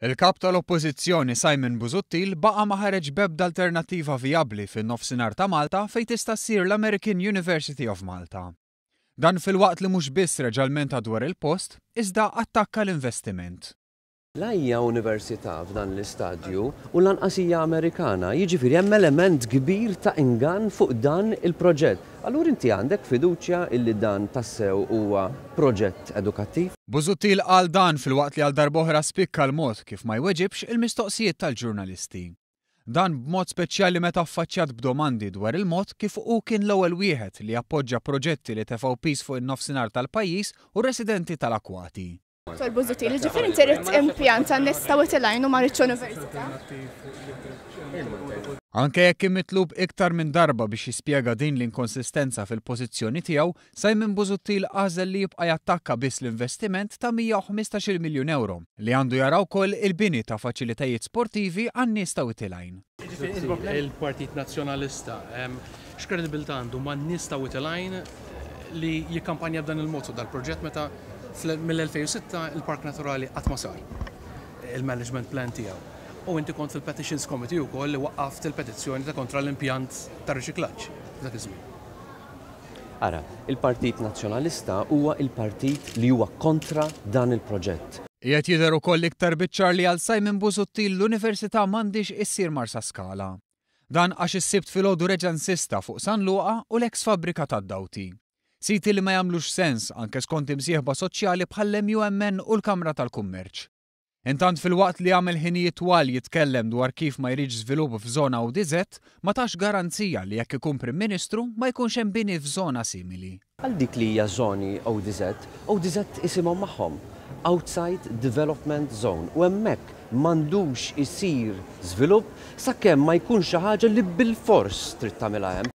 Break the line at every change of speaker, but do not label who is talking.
Il-Kap tal-Oppożizzjoni Simon Busuttil baqa' ma ħareġ b'ebda alternattiva vijabbli fin-Nofsinhar ta' Malta fejn tista' ssir l-American University of Malta. Dan filwaqt li mhux biss reġa' lmenta dwar il-post, iżda attakka l-investiment.
La hija università f'dan l-istadju u lanqas hija Amerikana, jiġifieri hemm element kbir ta' ingann fuq dan il-proġett. Allura inti għandek fiduċja illi dan tassew huwa proġett edukattiv?
Busuttil qal dan filwaqt li għal darb'oħra spikka l-mod kif ma jweġibx il-mistoqsijiet tal-ġurnalisti. Dan b'mod speċjali meta affaċċjat b'domandi dwar il-mod kif hu kien l-ewwel wieħed li appoġġa proġetti li tefgħu piż fuq in-nofsinhar tal-pajjiż u r-residenti tal-akwati.
Dottor Busuttil, jiġifieri inti ridt impjant għan-nies ta' Wied il-Għajn u ma ridtx università?
Anke jekk kien mitlub iktar minn darba biex jispjega din l-inkonsistenza fil-pożizzjoni tiegħu, Simon Busuttil għażel li jibqa' jattakka biss l-investiment ta' 115-il miljun ewro li għandu jara wkoll il-bini ta' faċilitajiet sportivi għan-nies ta' Wied il-Għajn.
Il-Partit Nazzjonalista x'kredibilità għandu man-nies ta' Wied il-Għajn li jikkampanja b'dan il-mod fuq dal-proġett meta mill-2006 il-Park Naturali qatt ma sar il-management plan tiegħu. U inti kont fil-Petitions Committee wkoll li waqqaft il-petizzjoni ta' kontra l-impjant ta' riċiklaġġ f'dak iż-żmien.
Ara, il-Partit Nazzjonalista huwa il-partit li huwa kontra dan il-proġett.
Qiegħed jidher ukoll iktar biċ-ċar li għal Simon Busuttil l-Università m'għandhiex issir Marsaskala. Dan għax is-Sibt filgħodu reġa' insista fuq San Luqa u l-eks fabbrika tad-Dawti. Siti li ma jagħmlux sens anke skont imsieħba soċjali bħall-MUMN u l-Kamra tal-Kummerċ. Intant filwaqt li għamel ħinijiet twal jitkellem dwar kif ma jridx żvilupp f'żona ODZ, ma tax garanzija li jekk ikun Prim Ministru ma jkunx hemm bini f'żona simili.
Għal dik li hija żoni ODZ, ODZ isimhom magħhom, Outside Development Zone, u hemmhekk m'għandux isir żvilupp sakemm ma jkunx xi ħaġa li bilfors trid tagħmilha hemm.